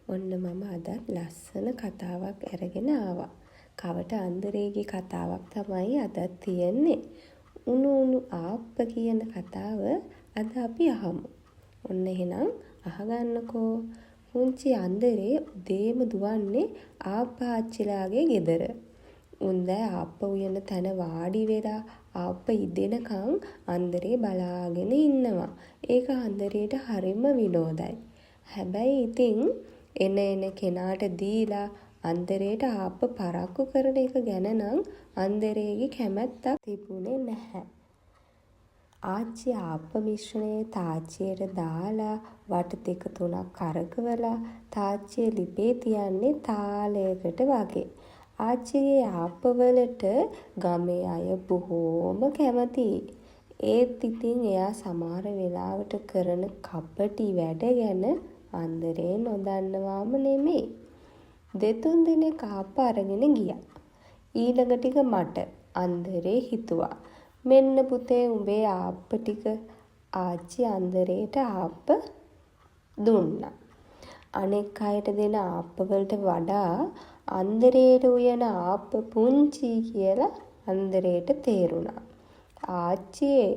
ඔන්න මම අදත් ලස්සන කතාවක් අරගෙන ආවා. කවට අන්දරේගේ කතාවක් තමයි අදත් තියෙන්නේ. උණු උණු ආප්ප කියන කතාව අද අපි අහමු. ඔන්න එහෙනම් අහගන්නකෝ. පුංචි අන්දරේ උදේම දුවන්නේ ආප්ප ආච්චිලාගේ ගෙදර. උන්දෑ ආප්ප උයන තැන වාඩි වෙලා ආප්ප ඉදෙනකන් අන්දරේ බලාගෙන ඉන්නවා. ඒක අන්දරේට හරිම විනෝදයි. හැබැයි ඉතින් එන එන කෙනාට දීලා අන්දරේට ආප්ප පරක්කු කරන එක ගැන නම් අන්දරේගේ කැමැත්තක් තිබුණේ නැහැ. ආච්චි ආප්ප මිශ්‍රණය තාච්චියට දාලා වට දෙක තුනක් කරකවලා තාච්චිය ලිපේ තියන්නේ තාලයකට වගේ. ආච්චිගේ ආප්ප වලට ගමේ අය බොහෝම කැමතියි. ඒත් ඉතින් එයා සමහර වෙලාවට කරන කපටි වැඩ ගැන අන්දරේ නොදන්නවාම නෙමෙයි. දෙතුන් දෙනෙක් ආප්ප අරගෙන ගියා. ඊළඟ ටික මට, අන්දරේ හිතුවා. මෙන්න පුතේ උඹේ ආප්ප ටික. ආච්චි අන්දරේට ආප්ප දුන්නා. අනෙක් අයට දෙන ආප්ප වලට වඩා අන්දරේට උයන ආප්ප පුංචියි කියලා අන්දරේට තේරුණා. ආච්චියේ,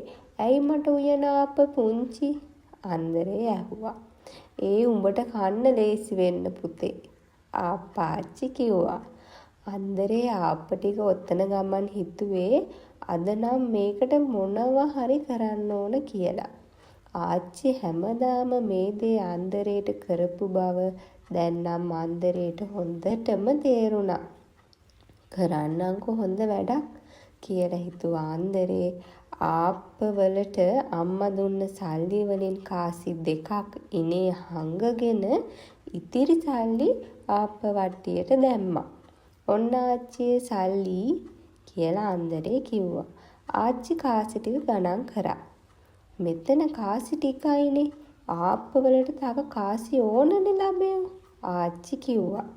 ඇයි මට උයන ආප්ප පුංචි? අන්දරේ ඇහුවා. ඒ උඹට කන්න ලේසි වෙන්න පුතේ, ආප්ප ආච්චි කිව්වා. අන්දරේ ආප්ප ටික ඔතන ගමන් හිතුවේ අද නම් මේකට මොනවා හරි කරන්න ඕන කියලා. ආච්චි හැමදාම මේ දේ අන්දරේට කරපු බව දැන් නම් අන්දරේට හොඳටම තේරුණා. කරන්නම්කෝ හොඳ වැඩක් කියලා හිතුවා අන්දරේ. ආප්ප වලට අම්මා දුන්න සල්ලි වලින් කාසි දෙකක් ඉනේ හංගගෙන ඉතිරි සල්ලි ආප්ප වට්ටියට දැම්මා. ඔන්න ආච්චියේ සල්ලි කියලා අන්දරේ කිව්වා. ආච්චි කාසි ටික ගණන් කරා. මෙතන කාසි ටිකයිනේ, ආප්ප වලට තව කාසි ඕනනේ ළමයෝ, ආච්චි කිව්වා.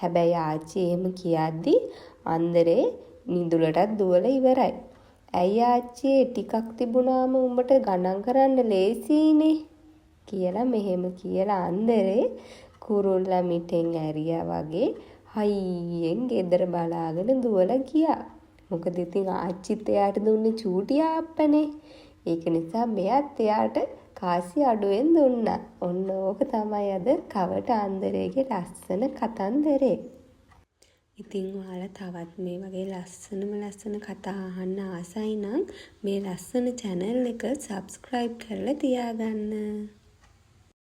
හැබැයි ආච්චි එහෙම කියද්දි අන්දරේ මිදුලටත් දුවලා ඉවරයි. ඇයි ආච්චියේ, ටිකක් තිබුණාම උඹට ගණන් කරන්න ලේසියිනේ කියලා මෙහෙම කියලා අන්දරේ කුරුල්ලා මිටෙන් ඇරියා වගේ හයියෙන් ගෙදර බලාගෙන දුවලා ගියා. මොකද ඉතින් ආච්චිත් එයාට දුන්නේ චූටි ආප්පනේ. ඒක නිසා මෙයත් එයාට කාසි අඩුවෙන් දුන්නා. ඔන්න ඕක තමයි අද කවට අන්දරේගේ ලස්සන කතන්දරේ. ඉතින් ඔයාලා තවත් මේ වගේ ලස්සනම ලස්සන කතා අහන්න ආසයි නම් මේ ලස්සන චැනල් එක සබ්ස්ක්‍රයිබ් කරලා තියාගන්න.